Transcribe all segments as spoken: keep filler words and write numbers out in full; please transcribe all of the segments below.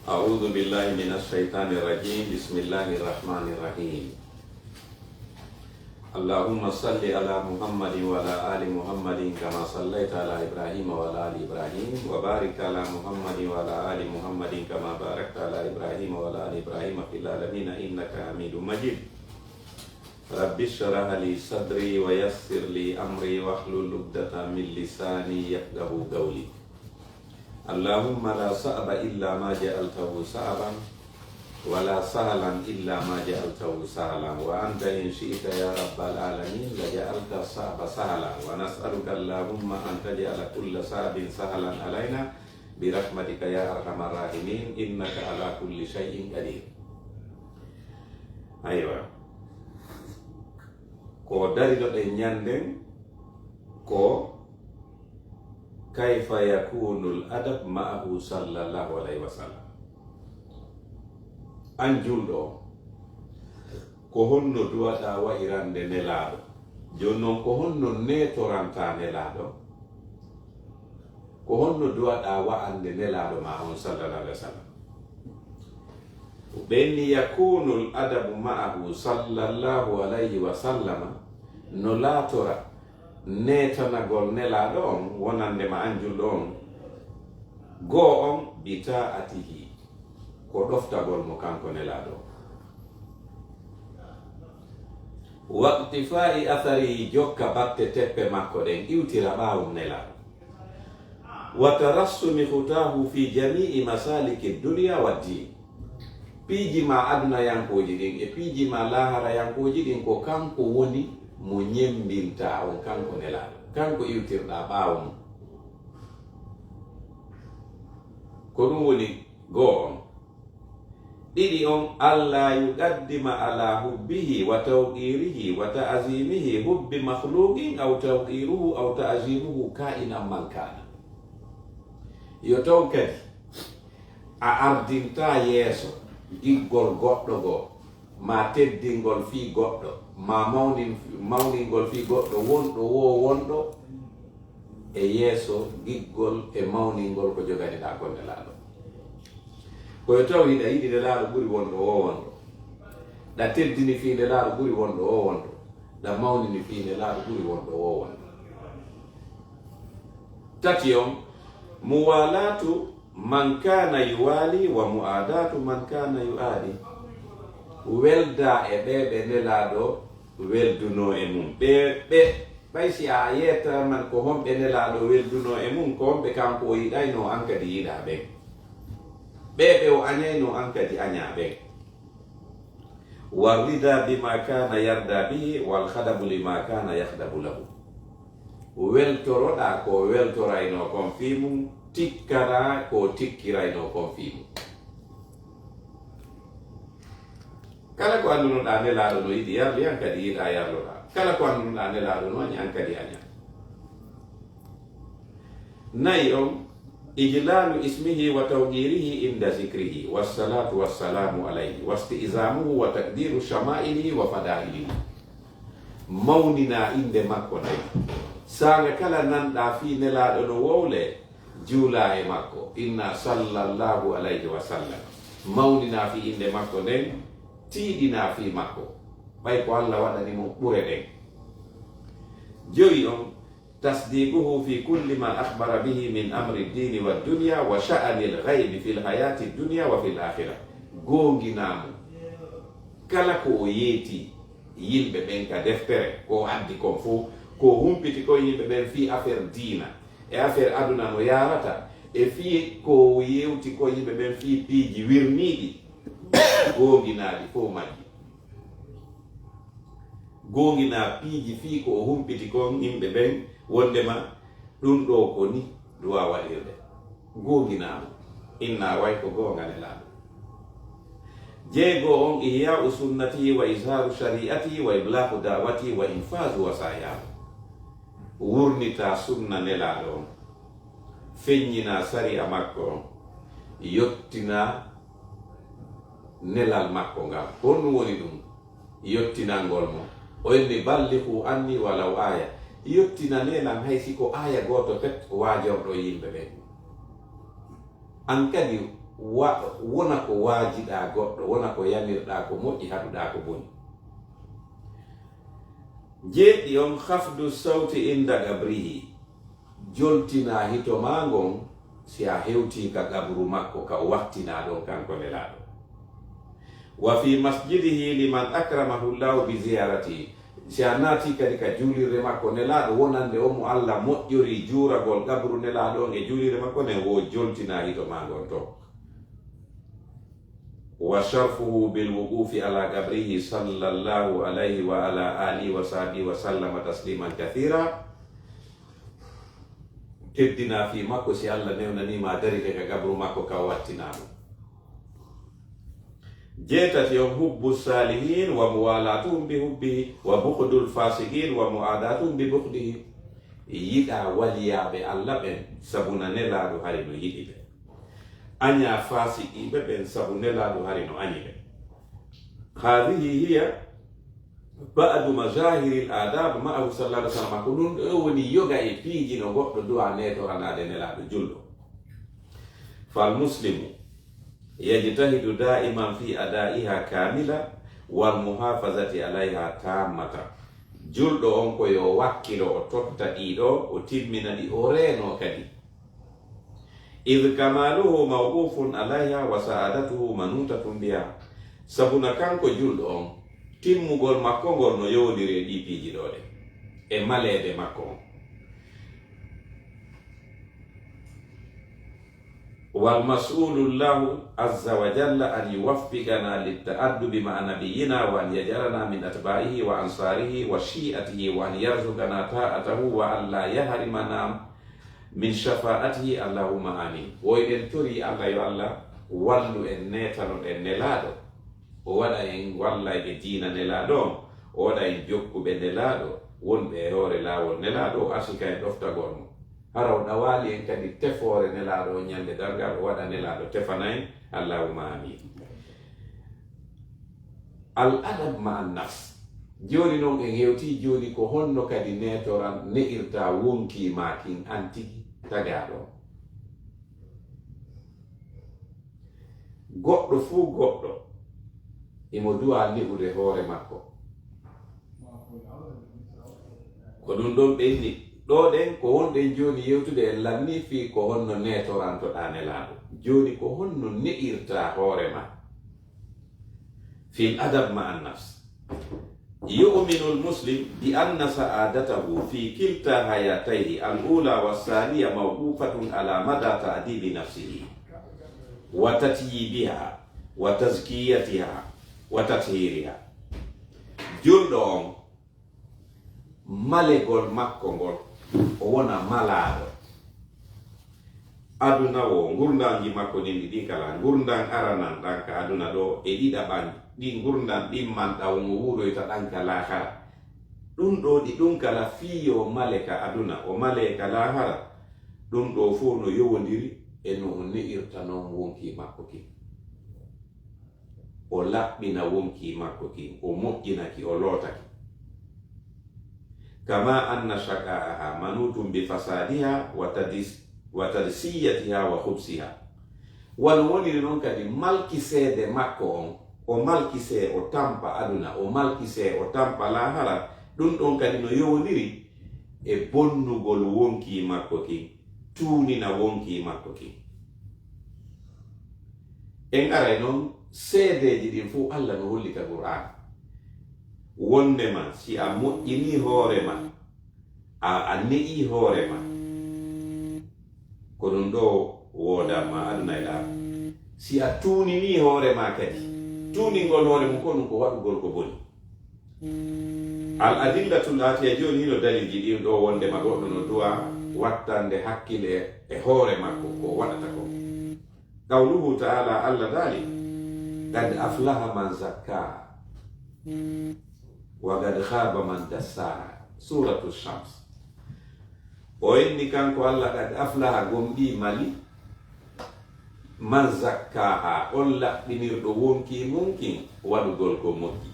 أعوذ بالله من الشيطان الرجيم. بسم الله الرحمن الرحيم. اللهم صل على محمد وعلى آل محمد كما صليت على إبراهيم وعلى آل إبراهيم، وبارك على محمد وعلى آل محمد كما باركت على إبراهيم وعلى آل إبراهيم في العالمين إنك حميد مجيد. رب اشرح لي صدري ويسر لي أمري واحلل عقدة من لساني يفقهوا قولي. اللهم لا صعب إلا ما جعلته صعبا، ولا سهلا إلا ما جعلته سهلا، وأنت إن شئت يا رب العالمين لجعلت الصعب سهلا، ونسألك اللهم أن تجعل كل صعب سهلا علينا برحمتك يا أرحم الراحمين، إنك على كل شيء قدير. Aywa. Ko darinoɗen ñanden ko kayfa yakunul adab ma'ahu sallallahu alayhi wa sallam. An julɗo o, ko honno duwaɗa wa'irande Nelaaɗo? Jooni non, ko honno netoranta Nelaaɗo? Ko honno duwaɗa wa'ande Nelaaɗo ma on sallallahu alayhi wa sallam? Ɓe inni yakunul adabu ma'ahu sallallahu alayhi wa sallama, no laatora netanagol Nelaaɗo on wonande ma an julɗo on. Goo on, bi ta'atihi, ko ɗoftagol mo kanko Nelaaɗo on. Waqtifa'i atharihi, jokka batte teppe makko ɗen, iwtira ɓaawo Nelaaɗo. Wa tarassumi khutahu fi jami'i masaliki dunya wa din. Piiji ma adunayankooji ɗin e piiji ma laaharayankooji ɗin, ko kanko woni mo ñemmbinta on, kanko Nelaaɗo. Kanko iwtirɗa ɓaawo mum. Ko ɗum woni goo on. Ɗiɗi on, alla yuqaddima ala hubbihi wa tawqirihi wa ta'zimihi hubbi makhluqin aw tawqiruhu aw ta'zimuhu ka'inan man kana. Yo taw kadi a ardinta yeeso giggol goɗɗo goo, ma teddingol fii goɗɗo, ma mawnin-, mawningol fii goɗɗo wonɗo woo wonɗo e yeeso giggol e mawningol ko joganiɗaa kon Nelaaɗo. Ko yo taw hiɗa yiɗi Nelaaɗo ɓuri wonɗo woo wonɗo, ɗa teddini fii Nelaaɗo ɓuri wonɗo woo wonɗo, ɗa mawnini fii Nelaaɗo ɓuri wonɗo woo wonɗo. Tati on, muwalatu man kana yuwali wa mu'adatu man kana yu'adi. Welda e ɓee ɓe Nelaaɗo weldunoo e mum. Ɓe, ɓe, ɓay si a yettaman ko honɓe Nelaaɗo weldunoo e mum, ko honɓe kanko o yiɗaynoo an kadi yiɗaa ɓen. Ɓee ɓe o añaynoo an kadi añaa ɓen. Warrida bima kana yarda bihi wal khadabu lima kana yakhdabu lahu. Weltoroɗaa ko weltoraynoo kon fii mum, tikkaraa ko tikkiraynoo kon fii mum. Kala ko anndunoɗaa Nelaaɗo no yiɗi yarli, an kadi yiɗaa yarloɗaa. Kala ko anndunoɗaa Nelaaɗo no añi, an kadi añaa. Nayi on, ijlalu ismihi wa tawqirihi inda zikrihi, wassalatu wassalamu alayhi, wasti'zamuhu wa taqdiru shama'ilihi wa fada'ilihi. Mawnina innde makko nden. Saanga kala nanɗaa fii Nelaaɗo no wowle, juula e makko, inna sallallahu alayhi wa sallam. Mawnina fii innde makko nden, tiiɗina fii makko. Ɓay ko Alla waɗani mo ɓure ɗen. Joyi on, tasdiquhu fi kulli ma akhbara bihi min amri ddini wa dunya wa sha'ani lghaybi fi lhayati dunya wa fi lakhira. Goonginaa mo kala ko o yeeti yimɓe ɓen ka deftere, ko o addi kon fow, ko o humpiti kon yimɓe ɓen fii affaire diina e affaire aduna no yaarata, e fii ko o yewti kon yimɓe ɓen fii piiji wirniiɗi, goonginaa ɗi fow majji. Goonginaa piiji fii ko o humpiti kon yimɓe ɓen, wonndema ɗum ɗoo ko ni duwaa waɗirde. Goonginaa mo. Inna way ko goonga Nelaaɗo. Jeego on, ihya'u sunnatihi wa izharu shari'atihi wa iblaghu da'watihi wa infazu wasayahu. Wurnitaa sunna Nelaaɗo on. Feññinaa sari'a makko on. Yottinaa nelal makko ngal. Honɗum woni ɗum? Yottinangol mo. O inni, "Ballighu anni walaw aya." Yottinanee lan hay si ko aaya gooto pet waajorɗo yimɓe ɓen. An kadi wa-, wona ko waajiɗaa goɗɗo, wona ko yamirɗaa ko moƴƴi, haɗuɗaa ko boni. Jeeɗiɗi on, khafdu sawti inda qabrihi, joltinaa hito maa ngon si a hewtii ka qabru makko, ka o wattinaa ɗon kanko Nelaaɗo. Wa fi masjidihi liman akramahu Allahu bi ziyaratihi. Si a naatii kadi ka juulirde makko, Nelaaɗo wonande on mo Allah moƴƴori juuragol qabru Nelaaɗo on e juulirde makko nden, wo joltinaa hito maa ngon ton. Wa sharfuhu bil wuqufi ala qabrihi sallallahu alayhi wa ala alihi wa sahbihi wa sallama tasliman kathira. Teddinaa fii makko si Allah newnanii ma darike ka qabru makko ka o wattinaa ɗum. Jeetati on, hubbu salihin wa muwalatuhum bi hubbihi wa bughdul fasiqin wa muadatuhum bi bughdihi. Yiɗaa waliyaaɓe Allah ɓen sabuna Nelaaɗo hari no yiɗi ɓe. Añaa faasiqiiɓe ɓen sabu Nelaaɗo hari no añi ɓe. Haadihi hiya ba'du mazahiril adab ma'ahu sallallahu alaihi wasallam. Ko ɗum ɗo woni yoga e piiji no goɗɗo du'a netoranaade Nelaaɗo julɗo. Fal muslimu yajtahidu da'iman fi ada'iha kamila wal muhafazati alaiha tammata. Julɗo on ko yo wakkilo o totta ɗiɗo, o timmina ɗi, o reeno kadi. Id kamaluhu mawqufun alaiha wa sa'adatuhu manutatun biha. Sabuna kanko julɗo on, timmugol makko ngol no yowondiri e ɗi piiji ɗo ɗe, e maleede makko on. Wal mas'ulu Allahu azza wa jalla an yuwaffiqana lit ta'addubi ma'a nabiyyina wa an yaj'alana min atba'ihi wa ansarihi wa shi'atihi wa an yarzuqana ta'atahu wa an la yahrimana min shafa'atihi, Allahumma amin. Wo eɗen tori Allah yo Allah wallu en, netano ɗen Nelaaɗo. O waɗa en wallayɓe diina Nelaaɗo on, o waɗa en jokkuɓe Nelaaɗo, wonɓe e hoore laawol Nelaaɗo, o arsika en ɗoftagol mo. Hara o ɗawaali en kadi tefoore Nelaaɗo on ñande darngal, o waɗa Nelaaɗo tefana en, Allahumma amin. Al adab ma an nafs. Jooni non en hewtii jooni ko honno kadi netoran ne'irta wonkii maa kin an tigi tagaaɗo on. Goɗɗo fuu goɗɗo imo du'a ne'ude hoore makko. Ko ɗum ɗon ɓeyni. Ɗo ɗen ko wonɗen jooni yewtude en lanni fii ko honno netorantoɗaa Nelaaɗo. Jooni ko honno ne'irta hoore maa. Fil adab ma an nafs. Yu'minu al muslim bi anna sa'adatahu fi kilta hayatayhi al ula wa thaniya mawqufatun ala mada ta'dibi nafsihi wa tatyibiha wa tazkiyatiha wa tathiriha. Julɗo on, malegol makko ngol, o wona malaaɗo. Aduna wo, ngurndanji makko ɗin ɗiɗi kala, ngurndan aranan ɗan ka aduna ɗo, e ɗiɗaɓan ɗi ngurndan ɗimman ɗan o wuuroyta ɗan ka laahara. Ɗun ɗo ɗi ɗun kala fii yo male ka aduna, o male ka laahara. Ɗun ɗo fow no yowondiri e no o ne'irta non wonkii makko kin. O laɓɓina wonkii makko kin, o moƴƴina ki, o loota ki. Kama anna shaqa'aha manutun bi fasadiha wa tadis-, wa tadisiyatiha wa khubsiha. Wano woniri non kadi malki seede makko on, o malki see o tampa aduna, o malki see o tampa laahara, ɗun ɗon kadi no yowondiri e bonnugol wonkii makko kin, tuunina wonkii makko kin. En aray non seedeeji ɗin fow Allah no holli ka Qur'aana. Wondema si a moƴƴinii hoore ma, a, a ne'ii hoore ma, ko ɗum ɗo woodan ma aduna e laaɓa. Si a tuuninii hoore ma kadi, tuuningol hoore mum ko ɗum ko waɗugol ko boni. Al adillatul atiya, jooni hino dalilji ɗin ɗo wondema goɗɗo no du'a wattande hakkile e hoore makko ko waɗata ko. Qawluhu ta'ala, Allah daali, "Qad aflaha man zakkaha, wa qad khaba man dassaha." Suratu Shams. O inni kanko Allah, "Qad aflaha, gomɗii mali, man zakkaha, on laɓɓinirɗo wonkii mum kin waɗugol ko moƴƴi.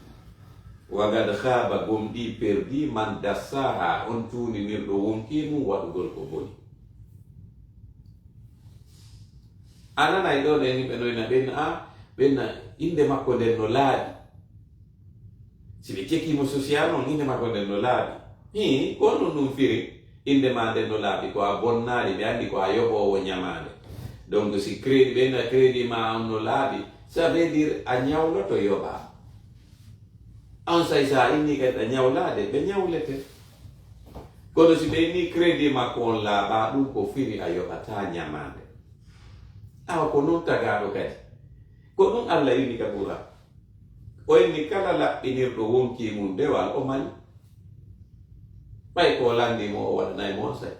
Wa qad khaba, gomɗii perdii, man dassaha, on tuuninirɗo wonkii mum waɗugol ko boni." A nanay ɗo ɗen yimɓe noyna ɓen, a ɓen na innde makko nden no laaɓi. Si ɓe cekii mo social noon, innde makko nden no laaɓi. Hii, ko ɗum ɗum firi, innde maa nden no laaɓi, ko a bonnaali, ɓe anndi ko a yoɓoowo ñamaande. Donc, si crédit, ɓe na crédit maa on no laaɓi, ça veut dire a ñawloto yoɓaa. On say so a innii kadi a ñawlaade, ɓe ñawlete. Kono si ɓe innii crédit makko on laaɓaa, ɗum ko firi a yoɓataa ñamaande. Awa ko noon tagaaɗo kadi. Ko ɗum Alla inni ka Qur'an. O inni kala laɓɓinirɗo wonkii mum dewal o mali. Ɓay ko lanndii mo o waɗanay mo on say.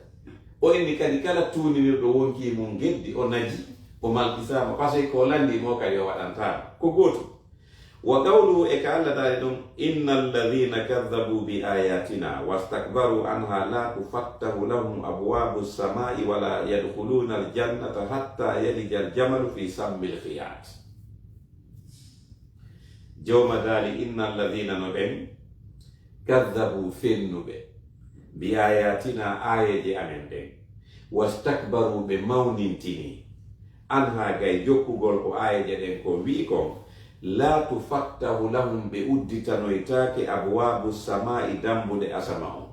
O inni kadi kala tuuninirɗo wonkii mum geddi o naji, o malkisaama, parce que ko lanndii mo kadi o waɗantaama. Ko gootum. Wa qawluhu, e ka Alla daali ɗum, inna alladhina kadhabu bi ayatina wastakbaru anha la tufattahu lahum abwabu samai wala yadkhuluna aljannata hatta yalija aljamalu fi sammi alkhiyat. Jawma daali, inna alladhina, no ɓen, kadhabu, fennuɓe, bi ayatina, aayeeje amen ɗen, wastakbaru, ɓe mawnintini, anha, gay jokkugol ko aayeeje ɗen kon wi'i kon, la tufattahu lahum, ɓe udditanoytaake, abwabu samai, dambuɗe asama on,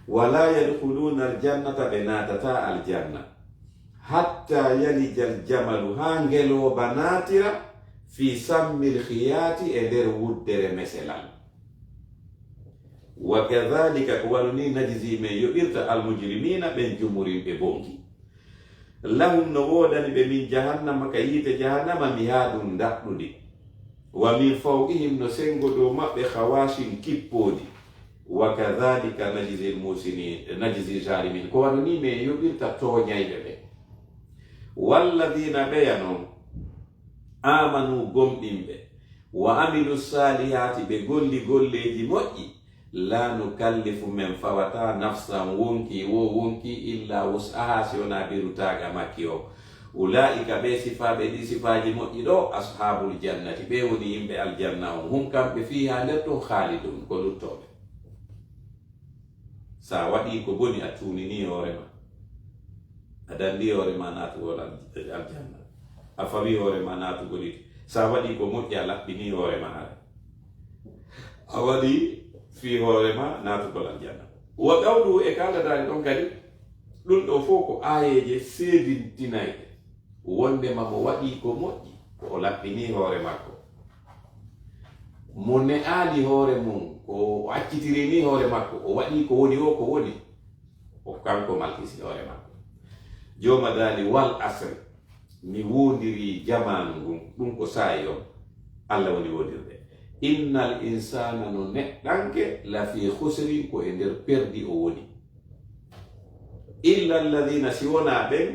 wala yadkhuluna aljannata, ɓe naatata aljanna, hatta yalija aljamalu, haa ngelooba naatira, fi sammi alkhiyati, e nder wuddere meselal. Wa kadhalika, ko wano ni, najzi, men yoɓirta, almujrimina, ɓen jumurimɓe bonki. Lahum, no woodani ɓe, min jahannama, ka yiite jahannama, mihadun, ndaɗɗudi. Wa min fawqihim, no sengo dow maɓɓe, khawashin, kippoodi. Wa kadhalika najzi almuhsinin, najzi zalimin. Ko wano ni men yoɓirta tooñayɓe ɓe. Walladhina, ɓeya non, amanu, gomɗinɓe, wa amilu salihati, ɓe golli golleeji moƴƴi, la nukallifu, men fawata, nafsan, wonkii woo wonkii, illa wus'aha, si wonaa biru taaga makki o. Ulaika, ɓe sifaaɓe ɗi sifaaji moƴƴi ɗo, ashabul jannati, ɓe woni yimɓe aljanna on, hum, kamɓe, fiha, nder ton, khalidun, ko luttooɓe. Sa waɗii ko boni, a tuuninii hoore ma, a danndii hoore ma naatugol al-, aljanna, a fawii hoore ma naatugol yiite. Sa waɗii ko moƴƴi, a laɓɓinii hoore ma hare. A waɗii fii hoore ma naatugol aljanna. Wa qawluhu, e ka Alla daali ɗon kadi, ɗum ɗoo fof ko aayeeje seedintinayɗe wonndema mo waɗii ko moƴƴi, ko o laɓɓinii hoore makko. Mo ne'aali hoore mum, ko o accitirinii hoore makko, o waɗii ko woni o ko woni, o kanko malkisi hoore makko. Jooma daali, wal asri, mi woondirii jamaanu ngun, ɗum ko saa'i on, Alla woni woondirde. Innal insaana, no neɗɗanke, la fii khusrin, ko e nder perdi o woni. Illa alladhina, si wonaa ɓen,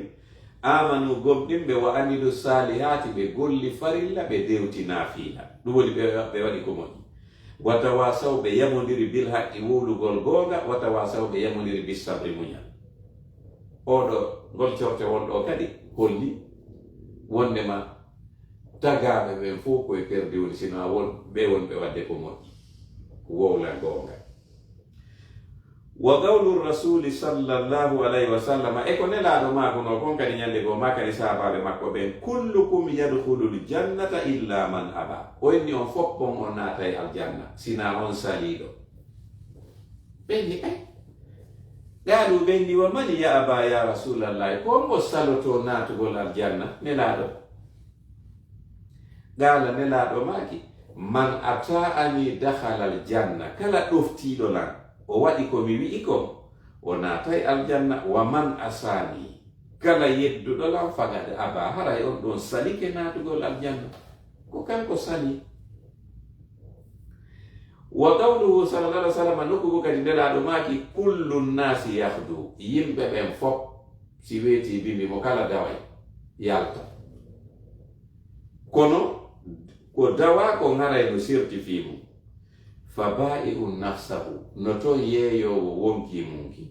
amanu, gomɗinɓe, wa amilu salihaati, ɓe golli farilla, ɓe dewti naafiila. Ɗum woni ɓe, ɓe waɗi ko moƴƴi. Wa tawasaw, ɓe yamondiri bil haqqi, wowlugol goonga, wa tawasaw, ɓe yamondiri bis sabri, muñal. Oɗo, ngol corte won ɗo kadi holli wondema tagaaɓe ɓen fof koye perdi woni, sino a won ɓe wonɓe waɗde ko moƴƴi, wowla goonga. Wa qawlu rasuli sallallahu alayhi wa sallam, e ko Nelaaɗo maakunoo kon kadi ñande goo, maa kadi sahaabaaɓe makko ɓen, kullukum yadkhulul jannata illa man aba. O inni on fof bon on naatay aljanna, sinaa on saliiɗo. Ɓen ni, ay, qaalu, ɓen ni, wa man ya aba ya rasulallahi, ko on mo salotoo naatugol aljanna, Nelaaɗo? Qaala, Nelaaɗo maaki, man ata'ani dakhalal janna, kala ɗoftiiɗo lan, o waɗi ko mi wi'i kon, o naatay aljanna, wa man asani, kala yedduɗo lan, faqad aba, haray on ɗon salike naatugol aljanna, ko kanko sali. Wa qawluhu sallallahu alaihi wasallam, nokku goo kadi Nelaaɗo maaki, kullu nnaasi yaghdu, yimɓe ɓen fof, si weetii bimbi mo kala daway, yalta. Kono ko dawaa kon haray no serti fii mum. Fa baa'i'un nafsahu, no ton yeeyoowo wonkii mum kin.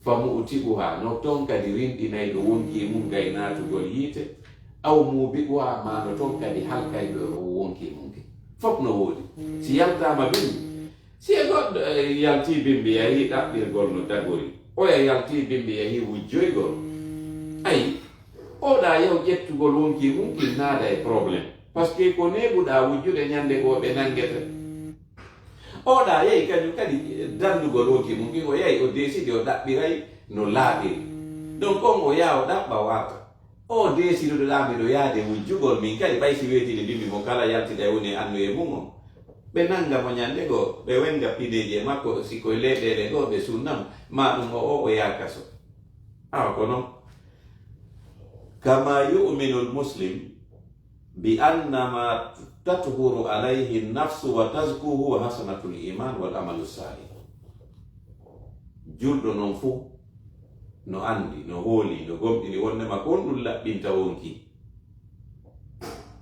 Fa mu'tiquha, no ton kadi rinɗinayɗo wonkii mum gay naatugol yiite. Aw muubiquha, maa no ton kadi halkayɗo wonkii mum kin. Fof no woodi. Si yaltaama bimbi, si e goɗɗo, eh, yaltii bimbi yahii ɗaɓɓirgol no dagori, oya yaltii bimbi yahii wujjoygol, ayi, Oɗa yaw ƴettugol wonkii mum kin naada e problème. Parce que ko neeɓuɗaa wujjude ñande goo ɓe nanngete. Oɗa yahi kañum kadi danndugol wonkii mum kin, o yahi o deesidi o ɗaɓɓiray no laaɓiri. Donc on o yaha o ɗaɓɓa o arta. O deesiduɗo ɗa miɗo yaade wujjugol min kadi ɓay si weetini mbimmi mo kala yaltiɗa e woni e annuye mum on. Ɓe nannga mo ñande goo, ɓe wennga pineeji e makko, si koye leyɗeele goo ɓe sunna mo, ma ɗum o o o yaha kaso. Awa ko non. Kama yu'minu al-muslim bi anna ma tathuru alayhi an-nafsu wa tazku huwa hasanatul iman wal amalu salih. Julɗo non fuu no anndi, no hooli, no gomɗini wonnde ma ko on ɗum laɓɓinta wonkii.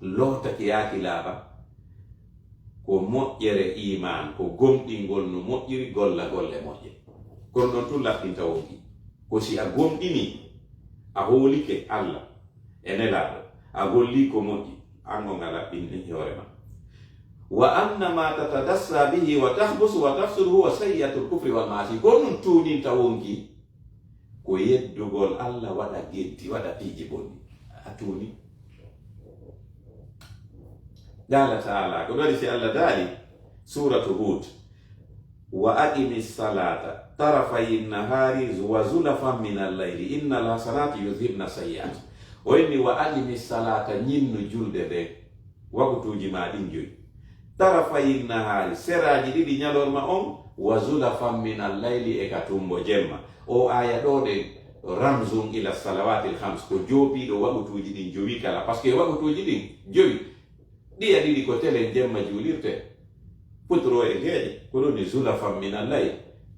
Lootake yaaki laaɓa. Ko moƴƴere iman, ko gomɗingol no moƴƴiri, golla golle moƴƴe. Kono ɗon tun laɓɓinta wonkii. Ko si a gomɗini, a hoolike Allah e Nelaaɗo, a golli ko moƴƴi, an on a laɓɓinni hoore ma. Wa anna ma tatadassa bihi wa tahbusu wa tafsudu huwa sayyi'atul kufri wal maasi. Ko ɗum tuuninta wonkii, ko yeddugol Allah, waɗa geddi, waɗa piiji bonɗi. A tuuni. Qala ta'ala, ko ɗum waɗi si Allah daali, Suratu Hud, wa aqimi salata tarafayi nahari wa zulafan min al-layli innal hasanati yudhibna sayyi'at. O inni, wa aqimi salata, ñinnu julde nde, wakutuuji ma ɗin joyi. Tarafayi nahari, seraaji ɗiɗi ñalorma on, wa zulafan min al-layli, e ka tumbo jemma. O aya ɗo ɗe ramzun ila salawatil khams, ko joopiiɗo wakutuuji ɗin jowi kala, parce que wakutuuji ɗin jowi, ɗiya ɗiɗi ko telen jemma juulirte, futuro e geeƴe, ko ɗum ni zulafan min al-layl.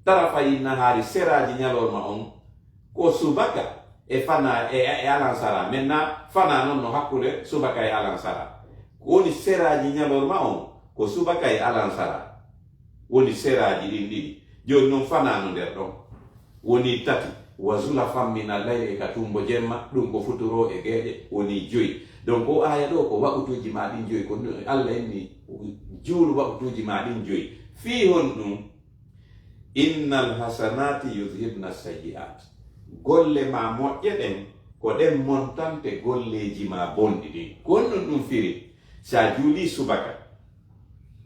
Tarafayi nahari, seraaji ñalorma on, ko subaka e fana, e, e alansara. Maintenant, fana non no hakkunde subaka e alansara. Ko woni seraaji ñalorma on, ko subaka e alansara. Woni seraaji ɗin ɗiɗi. Jooni non fana no nder ɗon. Woni tati. Wa zulafan min al-layli, e ka tumbo jemma, ɗum ko futuro e geeƴe, woni joyi. Donc, o aya ɗo ko wakutuuji ma ɗin joyi, ko ɗum Allah inni juulu wakutuuji ma ɗin joyi. Fii honɗum? Innal hasanati yudhibna sayyi'at. Golle ma moƴƴe ɗen, ko ɗen montante golleeji ma bonɗi ɗin. Ko honɗum ɗum firi? Sa juuli subaka,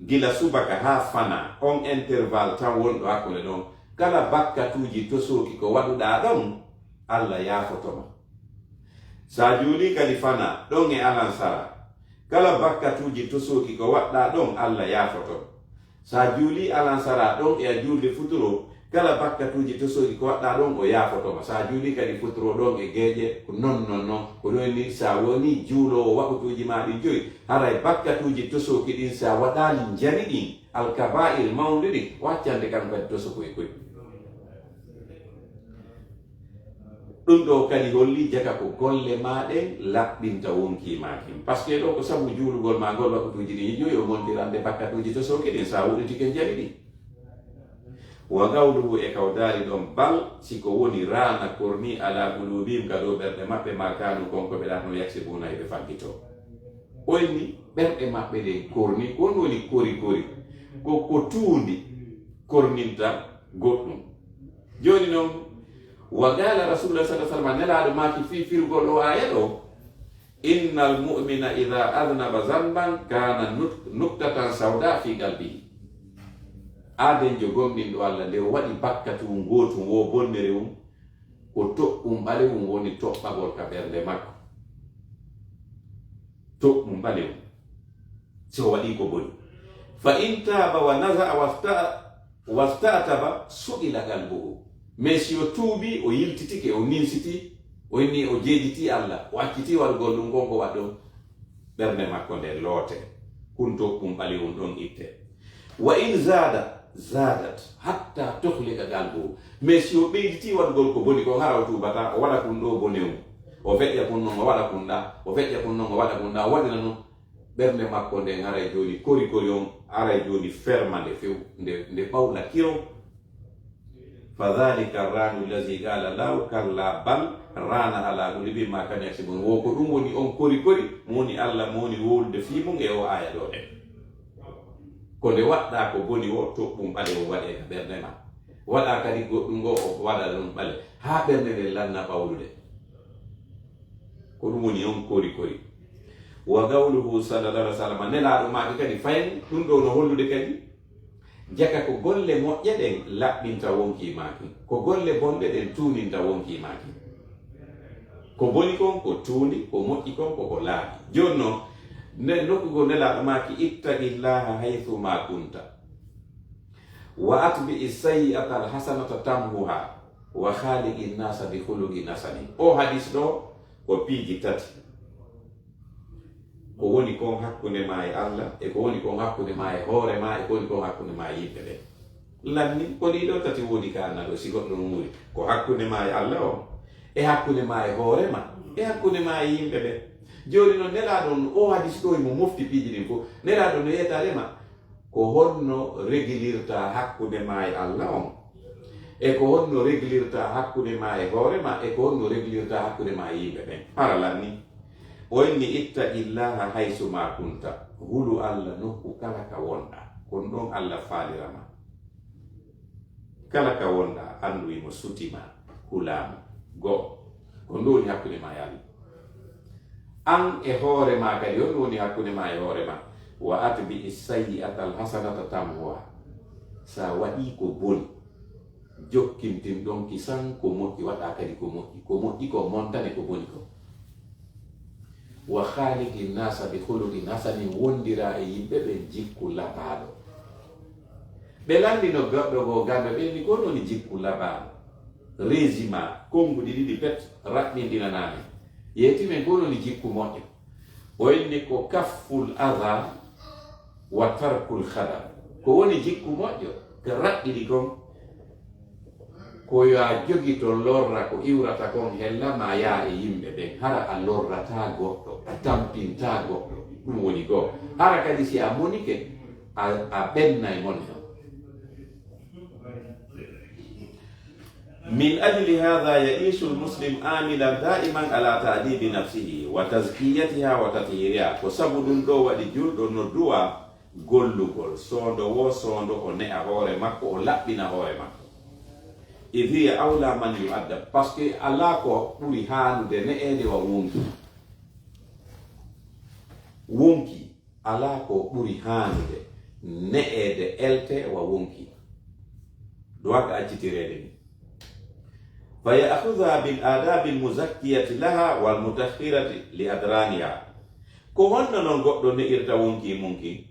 gila subaka haa fana, on intervalle tan wonɗo hakkunde ɗon, kala bakkatuuji tosooki ko waɗuɗaa ɗon, Allah yaafoto ma. Sa juuli kadi fana, ɗon e alansara, kala bakkatuuji tosooki ko waɗɗaa ɗon, Allah yaafoto ma. Sa juuli alansara ɗon e a juulde futuro, kala bakkatuuji tosooki ko waɗɗaa ɗon, o yaafoto ma. Sa juuli kadi futuro ɗon e geeƴe, ko non, non, non. Ko ɗum ni, sa woni juuloowo wakutuuji ma ɗin joyi, haray bakkatuuji tosooki ɗin, sa waɗaali njani ɗin, alkabaa'ir mawɗi ɗin, o accante kan kadi tosokoy koy. Ɗum ɗo kadi holli jaka ko golle ma ɗen laɓɓinta wonkii ma kin. Parce que ɗo ko sabu juulugol ma ngol wakutuuji ɗin joyi, o montirande bakkatuuji tosooki ɗin, sa wuɗitike njani ɗin. Wa qawluhu, e kawdaari ɗon, bal, si ko woni, raana, korni, ala qulubihim, ka dow ɓerɗe maɓɓe, ma kanu, kon ko ɓe ɗaatno, yaksibuna, e ɓe faggito. O inni, ɓerɗe maɓɓe ɗen korni, ko on woni kori kori. Ko, ko tuundi korninta goɗɗum. Jooni non, wa qala Rasulullah sallallahu alaihi wasallam, Nelaaɗo maaki fii firugol o aaya ɗo, innal mu'mina idha adhnaba dhanban kana nuk-, nuktatan sawda fi qalbihi. Aadenjo gomɗinɗo Allah, nde o waɗi bakkatu ngootu wo bonnere um, ko toɓɓum ɓalewum woni toɓɓagol ka ɓernde makko. Toɓɓum ɓalewum. Si o waɗi ko boni. Fa in taaba wa naza'a wasta-, wasta'taba su'ila qalbuhu. Mais si o tuubi, o yiltitike, o ninsiti, o inni o jeejiti Allah, o acciti waɗugol ɗum kon ko waɗɗum, ɓernde makko nden loote. Kun toɓɓum ɓalewum ɗon itte. Wa in zaada, zaadat, hatta tuhlika qalbuhu. Mais si o ɓeyditi waɗugol ko boni kon, hara o tuubata, o waɗa kun ɗo bone um. O feƴƴa kun non, o waɗa kun ɗa, o feƴƴa kun non, o waɗa kun ɗa, o waɗira non. Ɓernde makko nden haray jooni kori kori on, haray jooni ferma nde few, nde, nde ɓawla kiro. Fa dhalika ranu allazi qala Allahu kalla bal rana ala qulubihim ma kanu yaksibun. Wo ko ɗum woni on kori kori, mo woni Allah, mo woni wowlude fii mum e o aaya ɗo ɗen. Ko nde waɗɗa ko boni wo, toɓɓum ɓale o waɗe ka ɓernde ma. Waɗa kadi goɗɗum ngo, o waɗa ɗum ɓale. Haa ɓernde nden lanna ɓawlude. Ko Ko ɗum woni on kori kori. Wa qawluhu sallallahu alaihi wasallam, Nelaaɗo maaki kadi fayin, ɗum ɗo no hollude kadi jaka ko golle moƴƴe ɗen laɓɓinta wonkii maa kin, ko golle bonɗe ɗen tuuninta wonkii maa kin. Ko boni kon ko tuundi, ko moƴƴi kon ko ko laaɓi. Jooni non, ne, nokku goo Nelaaɗo maaki, "Ittaqillaha haythu ma kunta, wa atbi'i sayyi'ata alhasanata tamhuha, wa khaliqin nasa bi khuluqin hasanin." O hadis ɗo ko piiji tati. Ko woni kon hakkunde maa e Allah, e ko woni kon hakkunde maa e hoore maa, e ko woni kon hakkunde maa e yimɓe ɓen. Lanni, ko ɗii ɗoo tati woni ka anna ɗo, si goɗɗo no wuuri. Ko hakkunde maa e Allah on, e hakkunde maa e hoore maa, e hakkunde maa e yimɓe ɓen. Jooni non, Nelaaɗo on, o hadis ɗo, imo mofti piiji ɗin fof. Nelaaɗo no yeetare ma, ko honno reglirta hakkunde maa e Allah on? E ko honno reglirta hakkunde maa e hoore maa? E ko honno reglirta hakkunde maa e yimɓe ɓen? Hara lanni. O inni, "Ittaqillaha haysu ma kunta." Hulu Allah nokku kala ka wonɗaa. Kon ɗon Allah faalira ma. Kala ka wonɗaa, anndu imo suti ma, hulaa mo. Go'o. Ko ɗum woni hakkunde maa e Allah. An e hoore maa kadi, on woni hakkunde maa e hoore maa. "Wa atbi'i sayyi'ata alhasanata tamhuha." Sa waɗii ko boni, jokkintin ɗon kisan ko moƴƴi, waɗaa kadi ko moƴƴi. Ko moƴƴi ko montane ko boni ko. "Wa khaliqin nasa bi khuluqin hasanin", wondiraa e yimɓe ɓen jikku labaaɗo. Ɓe lanndino goɗɗo goo Gambe, ɓe inni, "Ko honɗun woni jikku labaaɗo?" Régime, konnguɗi ɗiɗi pet, raɓɓinɗinanaa men. Yeeti men, "Ko honɗun woni jikku moƴƴo?" O inni, "Ko kafful adha wa tarkul khadar." Ko woni jikku moƴƴo? Ko raɓɓiɗi kon. Ko yo a jogito lorra ko iwrata kon hella, ma yaa e yimɓe ɓen. Hara a lorrataa goɗɗo, a tampintaa goɗɗo. Ɗum woni goo. Hara kadi si a monike, a, a ɓennay mone on. "Min ajli hadha ya'ishu al-muslim amilan da'iman ala ta'dibi nafsihi wa tazkiyatiha wa tathiriha." Ko sabu ɗum ɗo waɗi julɗo no duwa gollugol, soondo woo soondo, o ne'a hoore makko, o laɓɓina hoore makko. "Idh hiya awla man yu'addab." Parce que alaa ko ɓuri haanude ne'eede wa wonkii. Wonkii, alaa ko ɓuri haanude ne'eede, elte wa wonkii. Duwaa ka accitireede ni. "Fa ya'khudha bil adabil muzakkiyati laha wal mutahhirati li adraniha." Ko honno non goɗɗo ne'irta wonkii mun kin?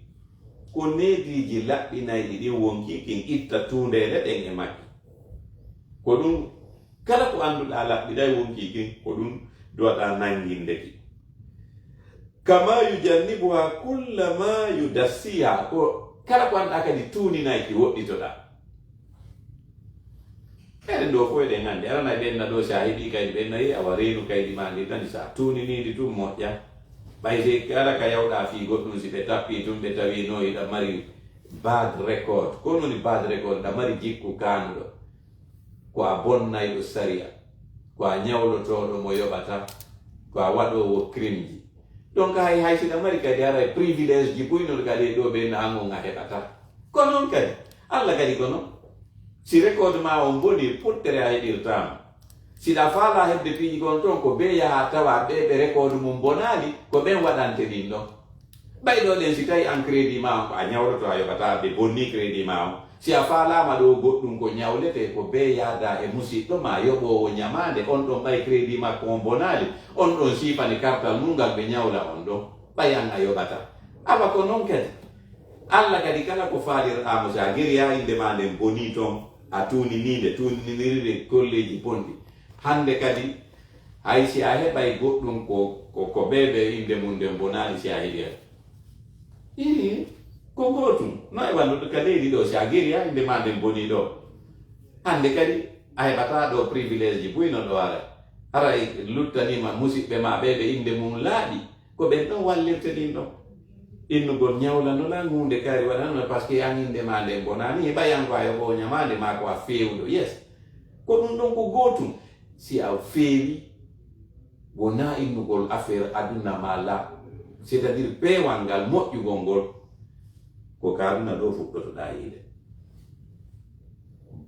Ko neediiji laɓɓinayɗi ɗin wonkii kin itta tuundeele ɗen e makki. Ko ɗum, kala ko annduɗaa laɓɓinay wonkii kin, ko ɗum duwaɗaa nannginde ki. "Kama yujannibuha kulla ma yudassiha." Ko kala ko annduɗaa kadi tuuninay ki, woɗɗitoɗaa. Eɗen ɗo fof eɗen anndi, aranay ɓenna ɗo, si a heɓii kaydi ɓenna, yi awa reenu kaydi maa ndi nani, si a tuuninii ndi tun moƴƴa. Ɓay si kala ka yawɗaa fii goɗɗum, si ɓe tappii tun, ɓe tawii no hiɗa mari bad record. Ko woni bad record? Hiɗa mari jikku kaanuɗo. Ko a bonnayɗo sariya. Ko a ñawlotooɗo mo yoɓata. Ko a waɗoowo crime ji. Donc hay, hay si hiɗa mari kadi haray privilège ji buy non kadi e ɗo ɓenna an on a heɓata. Ko non kadi. Allah kadi ko non. Si record maa on bonii, puttere a heɓirtaama. Si ɗa faalaa heɓde piiji kon ton, ko bee yahaa tawa ɓee ɓe record mum bonaali, ko ɓen waɗante ɗin ɗon. Ɓay ɗo ɗen, si tawi an crédit maa on ko a ñawloto, a yoɓataa, ɓe bonnii crédit maa on. Si a faalaama ɗo goɗɗum ko ñawletee, ko bee yaada e musiɗɗo maa yoɓoowo ñamaande, on ɗon ɓay crédit makko on bonaali, on ɗon siifani kartal mum ngal ɓe ñawla on ɗon. Ɓay an a yoɓataa. Awa ko non kadi. Allah kadi kala ko faalirɗaa mo, si a geriyaa innde maa nden bonii ton, a tuuninii nde, tuuniniri nde golleeji bonɗi. Hannde kadi, hay si a heɓay goɗɗum ko, ko, ko ɓee ɓe innde mum nden bonaali si a heɓi hen. Ii, ko gootum. No e wallude ka leydi ɗo, si a geriyaa innde maa nden bonii ɗo. Hannde kadi, a heɓataa ɗo privilège ji buy no ɗo ara. Haray luttaniima musiɓɓe maa ɓee ɓe innde mum laaɓi. Ko ɓen ɗon wallirte ɗin ɗon. Innugol ñawla no lan huunde kaari waɗanno, parce que an innde maa nden bonaani, ɓay an ko a yoɓoowo ñamaande maa ko a feewuɗo. Yes. Ko ɗum ɗon ko gootum. Si a feewi, wonaa innugol affaire aduna maa la, c'est-à-dire peewal ngal, moƴƴugol ngol, ko ka aduna ɗo fuɗɗotoɗaa yiide.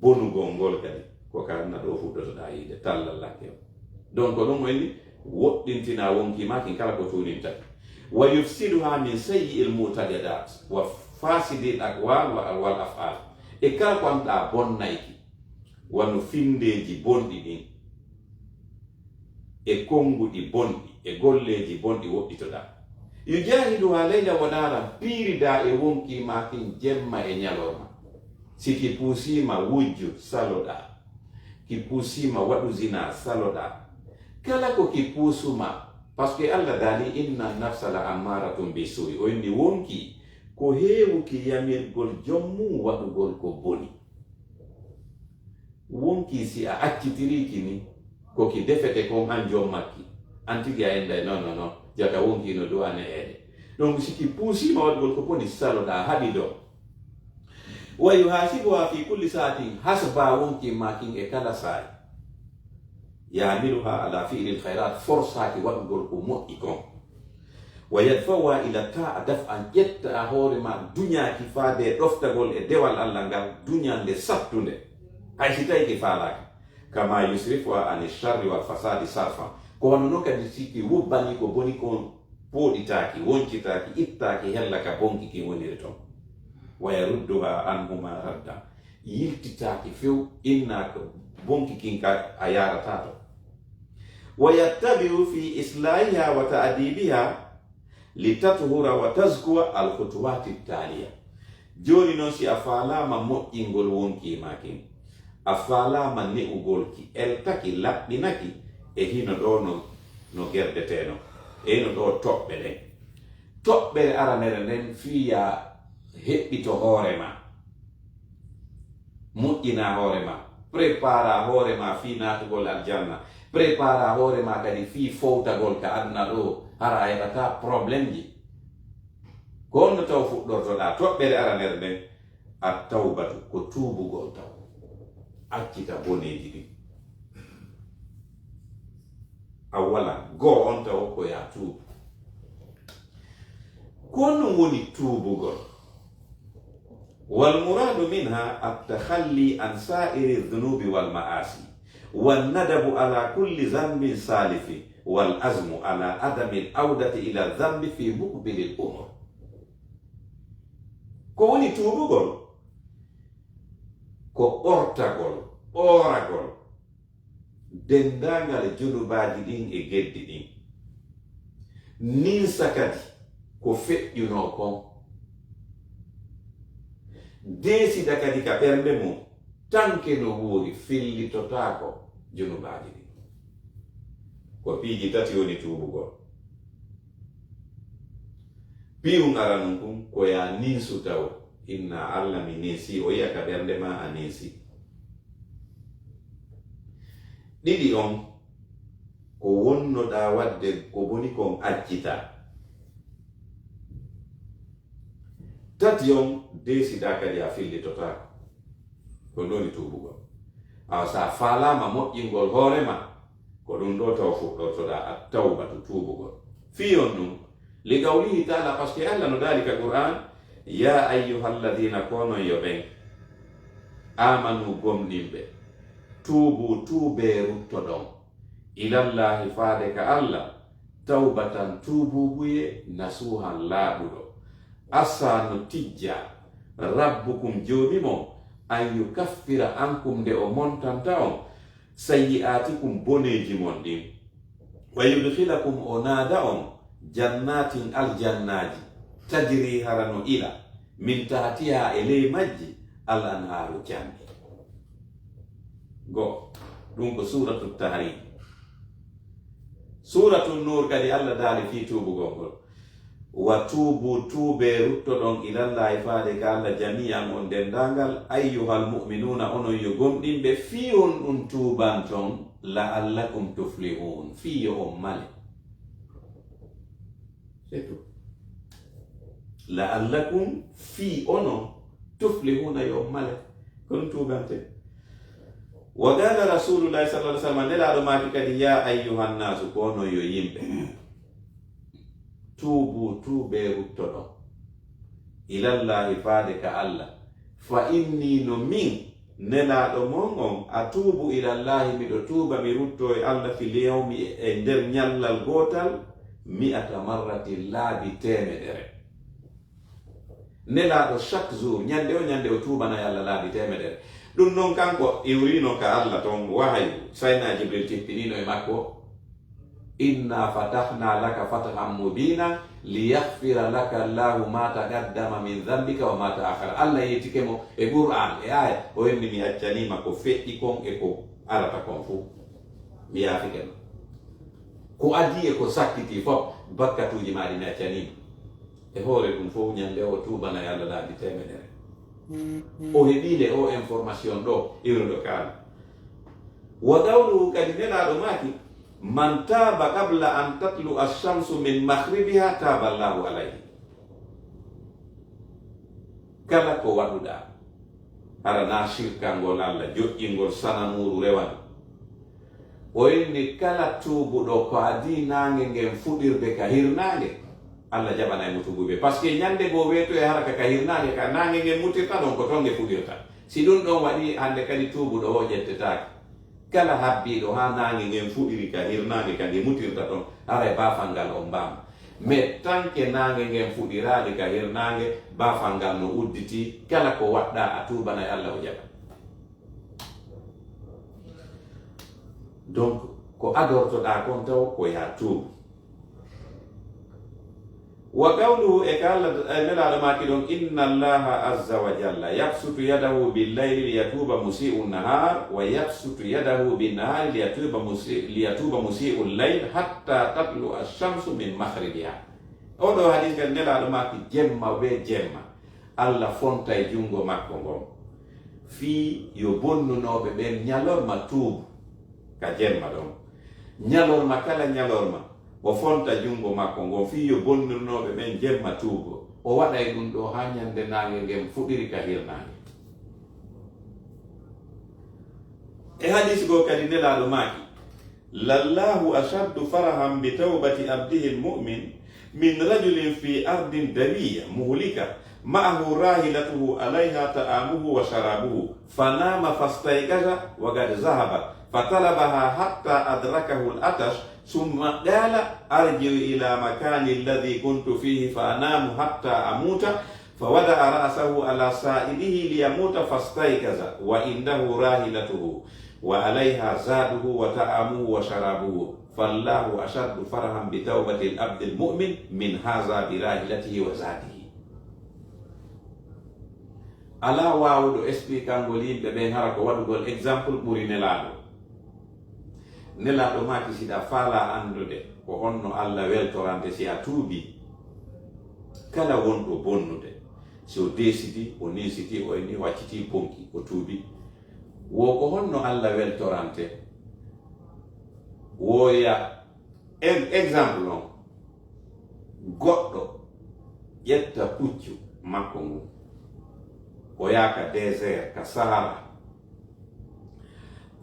Bonugol ngol kadi, ko ka aduna ɗo fuɗɗotoɗaa yiide, tallal lakke on. Donc, ko ɗum o inni, Woɗɗintina wonkii maa kin kala ko tuuninta. Wa yufsiduha min sayyi'il mu'taqadat wa fasidil aqwal wa, wal af'al. E kala ko annduɗaa bonnayki, wano finndeeji bonɗi ɗin, e konnguɗi bonɗi, e golleeji bonɗi woɗɗitoɗaa. Yujahiduha laylan wa naharan, piiridaa e wonkii maa kin jemma e ñalorma. Si ki puusiima wujju, saloɗaa. Ki puusiima waɗu zinaa, saloɗaa. Kala ko ki puusumaa, parce que Allah daali, "Inna nafsa la ammaratun bi su'i." O inni wonkii ko heewuki yamirgol jom mum waɗugol ko boni. Wonkii si a accitirii ki ni, ko ki defete kon an jom makki. An tigi a innday, "Non, non, non, jaka wonkii no du'a ne'eede." Donc, si ki puusiima waɗugol ko boni, saloɗaa, haɗi ɗon. Wa yuhasibuha fi kulli sa'atin, hasbaa wonkii maa kin e kala saa'i. Yahmiluha ala fi'lil khairat, forsaaki waɗugol ko moƴƴi kon. Wa yadfa'uha ila ta'a daf'an, ƴetta hoore maa duñaaki faade ɗoftagol e dewal Allah ngal, duñande sattunde. Hay si tawi ki faalaaka. Kama yusrifuha ani sharri wal fasadi sarfan. Ko wano non kadi si ki wubbanii ko boni kon, pooɗitaaki, woncitaaki, ittaaki hella ka bonki kin woniri ton. Wa yarudduha anhuma raddan. Yiltitaaki few, inna ko bonki kin ka a yaarataa ton. Wa yattabi'u fi islahiha wa ta'dibiha li tatuhura wa tazkuwa al khutuwati taliya. Jooni non, si a faalaama moƴƴingol wonkii maa kin, a faalaama ne'ugol ki, eltaki, laɓɓinaki, e hino ɗoo no, no gerdetee non, e hino ɗoo toɓɓe ɗen. Toɓɓere aranere nden fii ya heɓɓito hoore maa, moƴƴinaa hoore maa, préparaa hoore maa fii naatugol aljanna, préparaa hoore maa kadi fii fowtagol ka aduna ɗoo, hara a heɓataa problemji. Ko honno taw fuɗɗortoɗaa? Toɓɓere aranere nden, at tawbatu, ko tuubugol taw. Accita boneeji ɗin. Awwalan, goo on taw ko ya tuubu. Ko honno woni tuubugol? Wal muradu minha at takhalli an sa'iri dhunubi wal ma'asi, wan nadabu ala kulli dhanbin salifi, wal azmu ala adami al awdati ila dhanbi fi muqbili al umur. Ko woni tuubugol? Ko ɓortagol, ɓooragol denndaangal junubaaji ɗin e geddi ɗin. Ninsa kadi ko feƴƴunoo kon. Deesida kadi ka ɓernde mum, tanke no wuuri, fillitotaako junubaaji ɗin. Ko piiji tati woni tuubugol. Piyun aranun kun, ko ya ninsu taw, inna Alla mi ninsi, o yi'a ka ɓernde maa a ninsi. Ɗiɗi on, ko wonnoɗaa waɗde ko boni kon accita. Tati on, deesidaa kadi a fillitotaako. Ko ɗun woni tuubugol. Awa, si a faalaama moƴƴingol hoore maa, ko ɗun ɗoo taw fuɗɗortoɗaa, at tawbatu, tuubugol. Fii on ɗun, li qawlihi taala, parce que Alla no daali ka Qur'an, ya ayyuhalladhina, ko onon yo ɓen, amanu, gomɗinɓe, tuubu, tuubee, ruttoɗon, ilallahi, faade ka Alla, tawbatan, tuubuubuye, nasuhan, laaɓuɗo. Asa, no tijja, rabbukum, Joomi mon, an yukaffira ankum, nde o montanta on, sayyi'aatikum, boneeji mon ɗin, wa yudkhilakum, o naada on, jannatin, aljannaaji, tajri, hara no ila, min tahtiha, e ley majji, al anhaaru, canɗi. Goo, ɗun ko Suuratu Tahrim. Suuratu Nuur kadi, Alla daali fii tuubugol ngol, wa tuubu, tuubee, ruttoɗon, ilallahi, faade ka Alla, jami'an, on denndaangal, ayyuhal mu'minuuna, onon yo gomɗinɓe, fii on ɗun tuubanton, la'allakum tuflihun, fii yo on male. C'est tout. La'allakum, fii onon, tuflihuna, yo on male. Ko ɗun tuubante. Wa qala Rasulullahi sallallahu alaihi wasallam, Nelaaɗo maaki kadi, ya ayyuhan nasu, ko onon yo yimɓe. Tuubu, tuubee, ruttoɗon. Ilallahi, faade ka Alla. Fa inni, no min, Nelaaɗo mon on, a tuubu ilallahi, miɗo tuuba, mi rutto e Allah, fil yawmi, e nder ñallal gootal, mi'ata marratin, laabi teemedere. Nelaaɗo chaque jour, ñande o ñande o tuubana e Allah laabi teemedere. Ɗum noon kanko iwriino ka Allah toon wahayu, Sayna Jibril tippiniino e makko, "Inna fatahna laka fathan mubina, liyaghfira laka Allahu ma taqaddama min dhanbika wa ma ta'akhkhara." Allah yettike mo e Qur'an, e aya, o inni, "Mi accaniima ko feƴƴi kon e ko arata kon fof. Mi yaafike ma. Ko adii e ko sakkiti fof, bakkatuuji maa ɗi mi accaniima." E hoore ɗum fof, ñande o tuubana e Allah laabi teemedere. O heɓii le o information ɗo, iwruɗo ka Allah. Wa qawluhu, kadi Nelaaɗo maaki, "Man taaba qabla an tatlu'a ash-shamsu min maghribiha, taaba Allahu alayhi." Kala ko waɗuɗaa, hara na shirkangol Allah, joƴƴingol sanamuuru rewana. O inni kala tuubuɗo ko adii naange ngen fuɗirde ka hirnaange, Allah jaɓanay mo tuubuɓe. Parce que ñande goo weeto e haraka ka hirnaange, ka naange ngen mutirta ɗon, ko ton nge fuɗirta. Si ɗum ɗon waɗi, hannde kadi tuubuɗo o ƴettetaake. Kala habbiiɗo haa naange ngen fuɗiri ka hirnaange, ka nge mutirta ɗon, haray baafal ngal on mbaama. Mais tant que naange ngen fuɗiraali ka hirnaange, baafal ngal no udditi, kala ko waɗɗaa a tuubanay Allah o jaɓa. Donc, ko adortoɗaa kon taw ko yaa tuubu. Wa qawluhu, e ka Allah, e Nelaaɗo maaki ɗon, "Inna Allaha azza wa jalla yabsutu yadahu bil layli liyatuba musi'u nahar, wa yabsutu yadahu bin nahari liyatuba musi-, liyatuba musi'u layl hatta tatlu'a shamsu min maghribiha." Oɗo hadis kan Nelaaɗo maaki jemma be jemma, Allah fontay junngo makko ngon fii yo bonnunooɓe ɓen ñalorma tuubu ka jemma ɗon. Ñalorma kala ñalorma, o fonta junngo makko ngon fii yo bonnunooɓe ɓen jemma tuubo. O waɗay ɗum ɗo haa ñande naange ngen fuɗiri ka hirnaange. E hadisi goo kadi Nelaaɗo maaki, "Lallahu ashaddu farahan bi tawbati abdihi al-mu'min min rajulin fi ardin dawiyya muhlika ma'ahu rahilatuhu alayha ta'amuhu wa sharabuhu, fanama fastayqaza wa qad zahabat, fatalabaha hatta adrakahu al-atash, thumma qala, 'Arji'u ila makani alladhi kuntu fihi fa anamu hatta amuta, fawada'a ra'sahu ala sa'idihi liyamuta fastayqaza wa indahu rahilatuhu wa alayha zaduhu wa ta'amuhu wa sharabuhu, fallahu ashaddu farahan bi tawbati al-abdi al-mu'min min hadha bi rahilatihi wa zadihi.'" Alaa waawuɗo expliquangol yimɓe ɓen hara ko waɗugol exemple ɓuri Nelaaɗo. Nelaaɗo maaki, si ɗa faalaa anndude ko honno Allah weltorante si a tuubii, kala wonɗo bonnude, si o deesidi, o niisiti, o inni, o accitii bonki, o tuubii, wo ko honno Allah weltorante? Wo ya, en, exemple on, goɗɗo ƴetta puccu makko ngun, o yaha ka désert, ka Sahara,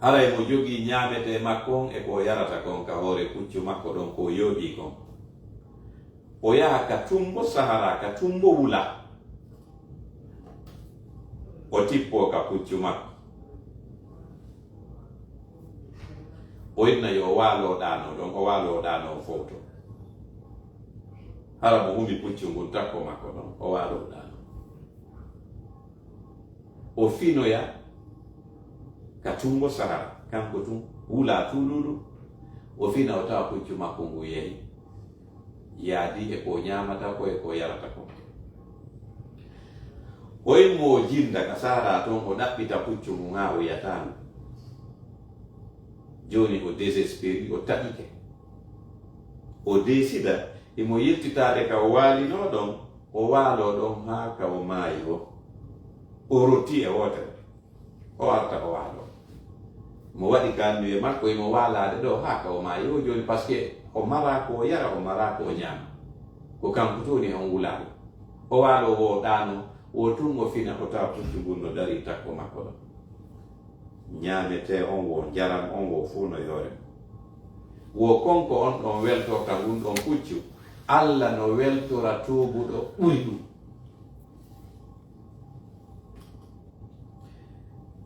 haray mo jogii ñaametee makko on e ko o yarata kon ka hoore puccu makko ɗon, ko o yooɓii kon. O yaha ka tumbo Sahara, ka tumbo wula. O tippoo ka puccu makko. O inna yo o waalo ɗaano ɗon, o waalo ɗaano o fowto. Hara mo humi puccu ngun takko makko ɗon, o waalo ɗaano. O finoya ka tumbo Sahara, kanko tun wula tuuluulu. O fina, o tawa puccu makko ngu yehi, yaadi e ko ñaamata ko e ko yarata ko. O immo o jinda ka Sahara ton, o ɗaɓɓita puccu ngun haa o yiyataa ngu. Jooni o désespéri, o taƴike. O deesida himo yiltitaade ka o waalinoo ɗon, o waaloo ɗon haa ka o maayi woo. O rottii e wootere, o arta o waaloo. Mo waɗi ka anniye makko, himo waalaade ɗoo haa ka o maayi woo jooni, parce que o maraa ko o yara, o maraa ko o ñaama. Ko kanko tun woni on wulaaɗo. O waaloo woo ɗaano, woo tun o fina, o tawa puccu ngun no darii takko makko ɗon. Ñaametee on woo, njaram on woo, fuu no yoore mum. Woo kon ko on ɗon weltorta ngun ɗon puccu, Alla no weltora tuubuɗo ɓuri ɗum.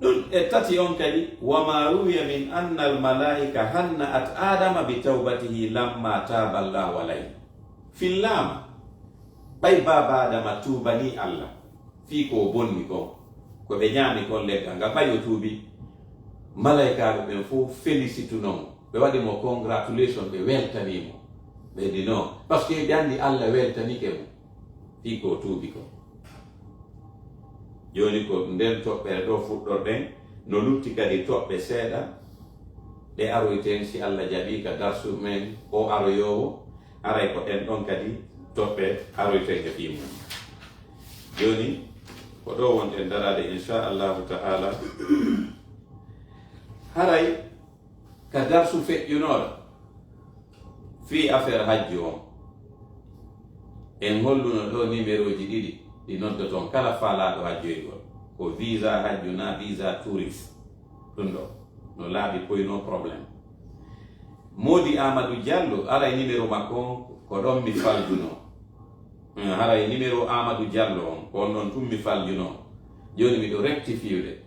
Ɗum, E tati on kadi, wa ma ruwiya min anna al malaika hanna'at Adama bi tawbatihi lamma taba Allahu alayhi. Fillaama, ɓay baaba Adama tuubanii Allah fii ko o bonni kon, ko ɓe ñaami kon leggal ngal, ɓay o tuubi, malaykaaɓe ɓen fow felisituno mo, ɓe waɗi mo congratulation, ɓe weltanii mo. Ɓe di non, parce que ɓe anndi Allah weltanike mo fii ko o tuubi kon. Jooni ko nden toɓɓere ɗoo fuɗɗorɗen, no lutti kadi toɓɓe seeɗa ɗe aroyten, si Allah jaɓii, ka darsu men o aroyoowo, haray ko ɗen ɗon kadi toɓɓe aroyten e fii mum. Jooni, ko ɗoo wonɗen daraade, insha Allahu ta'ala. Haray ka darsu feƴƴunooɗo fii affaire hajju on, en holluno ɗoo nimerooji ɗiɗi ɗi noddoton kala faalaaɗo hajjoygol. Ko visa hajju naa visa touriste? Ɗum ɗoo no laaɓi, point, no problème. Moodi Amadou Diallo, haray nimero makko on ko ɗon mi faljunoo. Hmm, haray nimero Amadou Diallo on, ko on ɗon tun mi faljunoo. Jooni miɗo rectifiyude.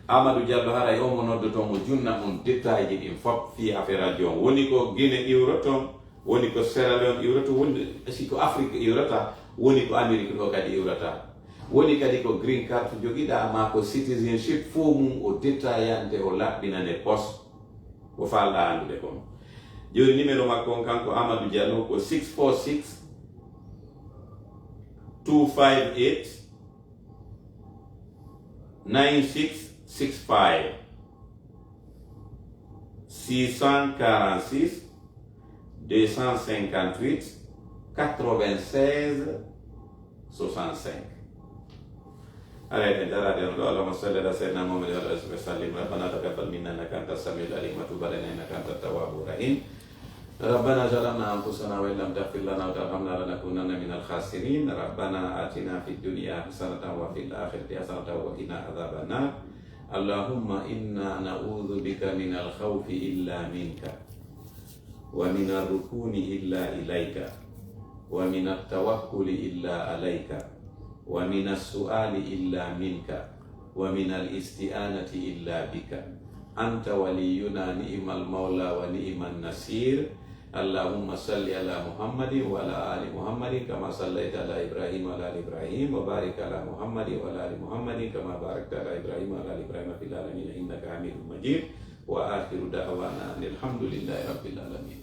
Amadou Diallo, haray o mo noddoton, mo junna on détail ji ɗin fow fii affaire hajju on. Woni ko Guinée iwroton, woni ko Sierra Leone iwroton, woni si ko Afrique iwrata, woni ko Amérique ɗoo kadi iwrata. Woni kadi ko green card jogiɗaa, maa ko citizenship, fow mum o détaillante, o laɓɓinane poste ko faalɗaa anndude kon. Jooni, nimero makko on, kanko Amadou Diallo, ko six four six, two five eight, nine six six five, six cent quarante-six, deux cent cinquante-huit, quatre-vingt-seize, soixante-cinq. Haray en daraade on ɗoo. اللهم صل على سيدنا محمد وعلى آله وصحبه وسلم. ربنا تقبل منا إنك أنت السميع العليم وتب علينا إنك أنت التواب الرحيم. ربنا ظلمنا أنفسنا وإن لم تغفر لنا وترحمنا لنكونن من الخاسرين. ربنا آتنا في الدنيا حسنة وفي الآخرة حسنة وقنا عذاب النار. اللهم إنا نعوذ بك من الخوف إلا منك، ومن الركون إلا إليك، ومن التوكل إلا عليك، ومن السؤال إلا منك، ومن الاستعانة إلا بك. أنت ولينا، نعم المولى ونعم النصير. اللهم صل على محمد وعلى آل محمد كما صليت على إبراهيم وعلى آل إبراهيم، وبارك على محمد وعلى آل محمد كما باركت على إبراهيم وعلى آل إبراهيم في العالمين إنك حميد مجيد. وآخر دعوانا أن الحمد لله رب العالمين.